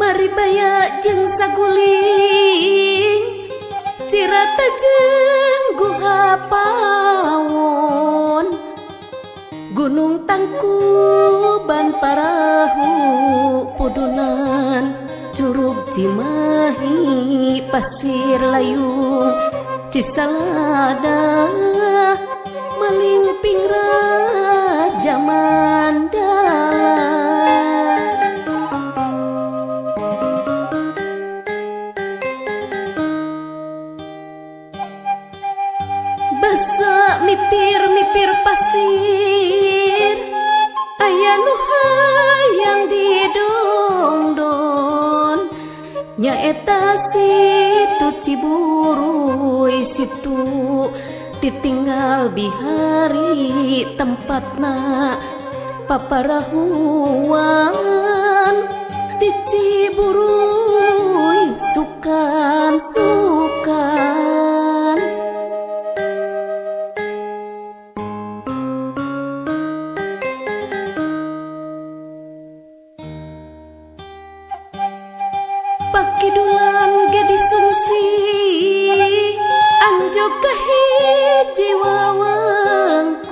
Maribaya jeung Saguling, Cirata jeung Guha Pawon, Gunung Tangkuban Parahu Pudunan, Curug Cimahi, Pasir Layung, Cisalada, Malingping, Raja Mandala. Basa mipir-mipir pasir, aya nu hayang didongdon, nyaeta Situ Ciburuy, situ titinggal bihari, tempatna paparahuan di Ciburuy sukan-sukan. Pakidulan ge disungsi, anjog ka hiji wewengkon,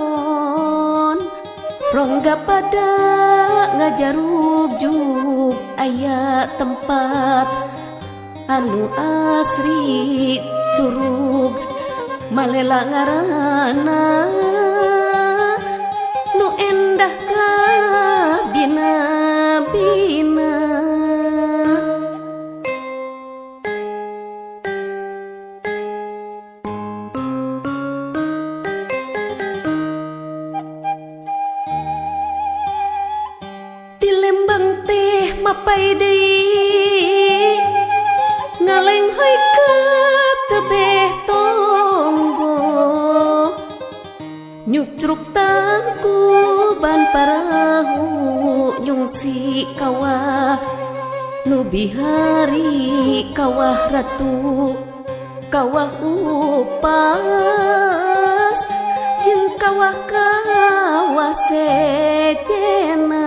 rongga pada ngajarugjug, aya tempat anu asri, Curug Malela ngaranna, nu endah ka bina-bina. Ti Lembang teh mapay deui, ngalenghoy ka tebeh tonggo, nyukcruk Tangkuban Parahu, nyungsi kawah nu bihari, Kawah Ratu, Kawah Upas, jeung kawah-kawah sejenna.